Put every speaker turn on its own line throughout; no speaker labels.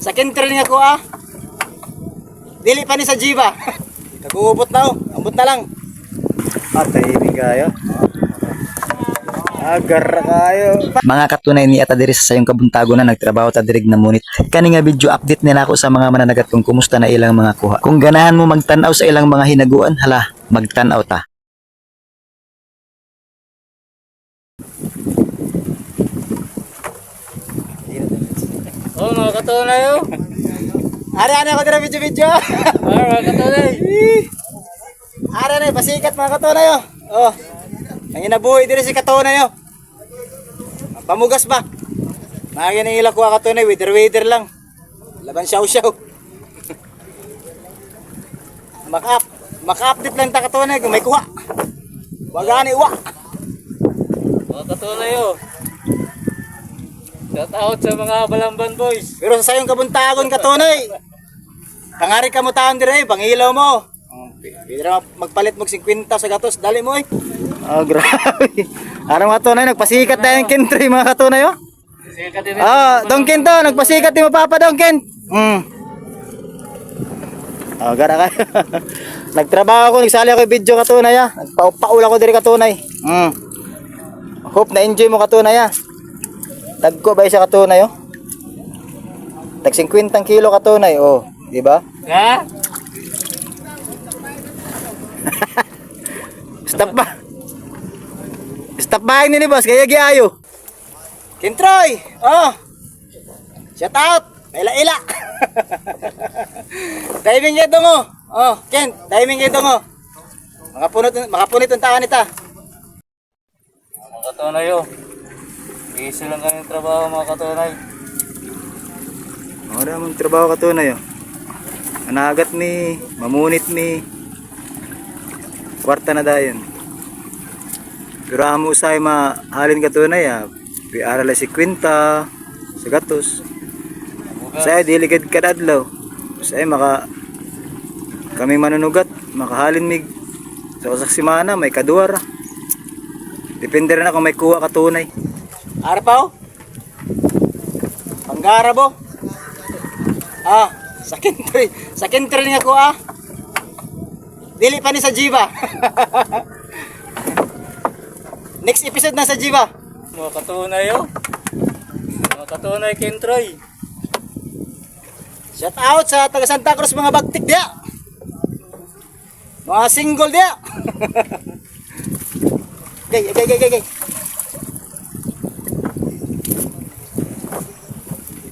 Sa kentrel nga ko ah. Dili pa ni sa Jiba. Kaguubot na oh. Ambot na lang. Ah, tahimik kayo. Agar kayo.
Mga katunay ni ata diri sa sayong kabuntago na nagtrabaho ta diri na munit. Kani nga video update nila ako sa mga mananagat kung kumusta na ilang mga kuha. Kung ganahan mo magtan-aw sa ilang mga hinaguan, hala, magtan-aw ta.
Oh, mga katunay oh.
Ari ana ko dira video video.
Ah, mga katunay.
Ari na pasikat mga katunay oh. Oh. Ang inabuhi diri si katunay oh. Pamugas ba? Mga ganang ila kuha katunay, wither wither lang. Laban siyaw siyaw. Maka maka-update lang ta katunay kung may kuha. Wag ani wa.
Mga katunay oh. Shout out sa mga Balamban boys.
Pero sa sayong kabuntagon katunay. Pangari ka mo taon dire, pangilaw mo. Oh, pwede ra magpalit mo 50 sa gatos, dali mo eh. Oh, grabe. Ano mga tunay, nagpasikat na yung kentry mga katunay oh.
Sige ka din.
Ah, Don Ken to, nagpasikat ni mo papa Don Ken. Oh, gara ka. Nagtrabaho ako, nagsali ako yung video katunay ah. Nagpaul ako diri katunay. Hope na enjoy mo katunay ah. Tagko ba isa katunay oh? Tag 50 kilo katunay oh, di ba?
Ha?
Stop ba? Stop ba ni boss kaya giayo. Kentroy! Oh. Shout out. Ila-ila. Diving kay dongo. Oh, Ken, diving kay dongo. Makapunot makapunit ang taan nita.
Mga katunay oh. Easy lang kami trabaho mga katunay.
Ora mong trabaho katunay oh. Anagat ni, mamunit ni. Kwarta na dayon. Pero amo usay mahalin katunay ah. Piara la si kwinta, sa gatos.
Bugas.
Sa dili gid kadadlaw. Sa maka kami manunugat, makahalin mig sa usak semana may kaduwar. Depende rin ako may kuha katunay. Arpaw? Panggara bo? Ah, sa kentry nga ko ah. Dili pa ni sa Jiba. Next episode na sa Jiba.
Mga katunay oh. Mga katunay Kentroy.
Shout out sa taga Santa Cruz mga bagtik diya. Mga single diya. Gay, gay, gay, gay, gay.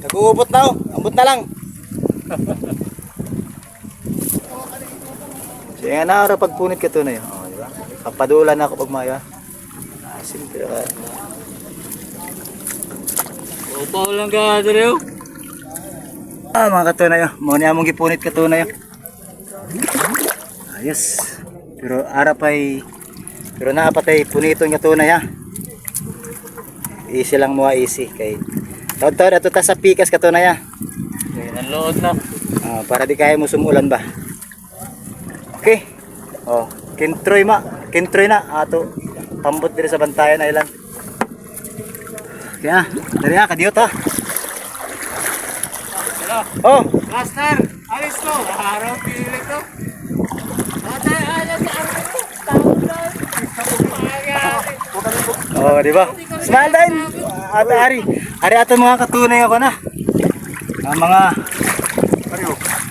Kaguubot na oh. Ambot na lang. Sige nga na, ora pagpunit ka to na yun. Oh, di ba? Papadulan ako pag maya. Ah, simple ka.
Upaw lang ka dire oh.
Ah, mga katunay, oh. Mo niya among gipunit katunay. Oh. Ayos. Pero ara pay pero naa pa tay puniton katunay ha. Easy lang mo ah, easy kay Tawad ato ta sa pikas katunay ha.
Okay, nanlood na.
Ah, para di kaya mo sumulan ba. Okay. Oh, kentroy ma, kentroy na ato pambot diri sa Bantayan Island. Kaya, dali ha, kadiyot ha.
Hello.
Oh,
Master, alis ko. Araw pili ko. Ate, alis sa araw ko. Tawag na.
Oh, di ba? Smile din. Ate Ari. Ari ato mga katunay ako na. Ang mga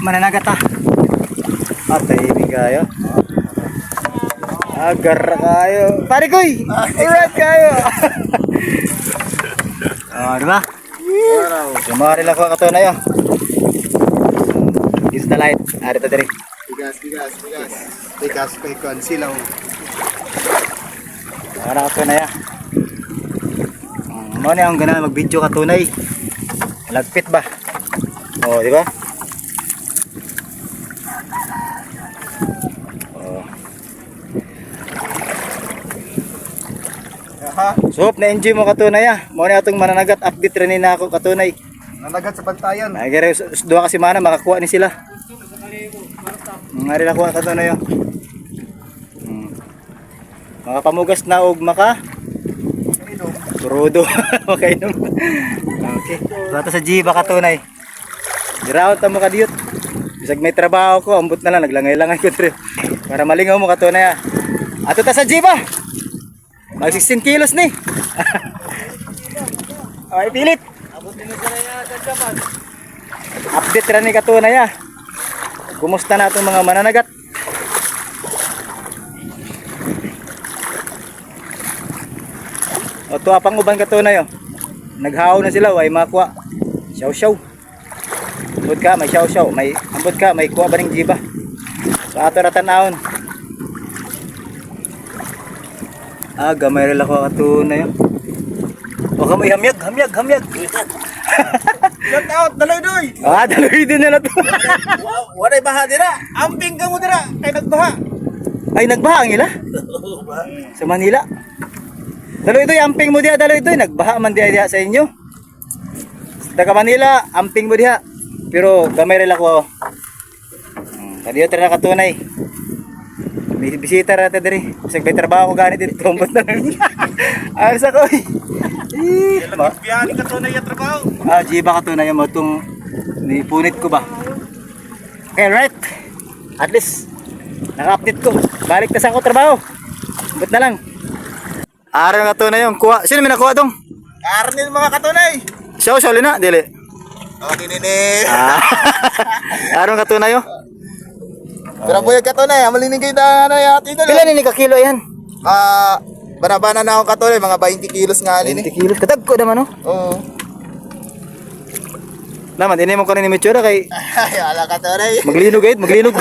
mananagat ha. Ate, ibig kayo. Agar kayo. Pare koy. Alright kayo. Oh, di ba? Sumari lang ko katunay oh. Is the light. Ari to diri.
Bigas, bigas, bigas. Bigas, bacon, silaw.
Ara katunay ah. Mo ni ang ganahan mag-video katunay. Lagpit ba? Oh, di ba? Oh.
Aha,
So, hope na-enjoy mo katunay ah. Mo ni atong mananagat update rin ni na ako katunay.
nanagat sa bantayan.
Ay gare duha ka semana makakuha ni sila. Nga rin ako katunay oh. Makapamugas na og maka
Inom.
Rudo. Makainom. Okay. Bata sa G, baka tunay. Giraot ta mo kadiyot. Bisag may trabaho ko, ambot na lang naglangay-langay ko trip. Para malingaw mo katunay ah. Ato ta sa jeep ah. Mag 16 kilos ni. Ay pilit.
Abot din sa na sa Japan.
Update ra ni katunay ah. Kumusta na itong mga mananagat? O tuwa pang uban katunay oh. Naghaw na sila, way makuha. Siyaw siyaw. Ambot ka, may siyaw siyaw, may ambot ka, may kuha ba ning jiba. So ato ra tan-awon. Ah, gamay ra ako katunay oh. O ka may hamyag, hamyag, hamyag.
Shout out, daloy doy.
Ah, daloy din na to.
Walay baha dira. Amping ka mo dira kay nagbaha.
Ay, nagbaha ang ila? Sa Manila. Daloy ito'y amping mo diha, daloy ito'y. Nagbaha man diha diha sa inyo. Taga Manila, amping mo diha. Pero gamay rin ako. Kadiyo tara na katunay. May bisita ra ta diri. Bisag may trabaho ko gani dito, tumbot na lang. Ayos ako. Eh. Eh,
Biyahe ka tunay ya trabaho.
Ah, Jiba katunay mo itong nipunit ko ba? Okay, right. At least, naka-update ko. Balik na sa ako trabaho. Ba't na lang? Araw nga tunay yung kuha. Sino may nakuha dong?
Karnil mga katunay.
Siya o siya na? Dili.
Oh, dinini.
Ah. Araw nga tunay oh.
Pero buyag katunay, amalining kay da na yati dalo.
Pila ni ka kilo yan?
Ah, banabana na akong katunay, mga 20 kilos nga alin eh.
20 kilos. Katag ko naman oh.
Oo.
Naman, hindi mo ko ni Michura kay
Ay, ala katunay.
maglinog eh, maglinog.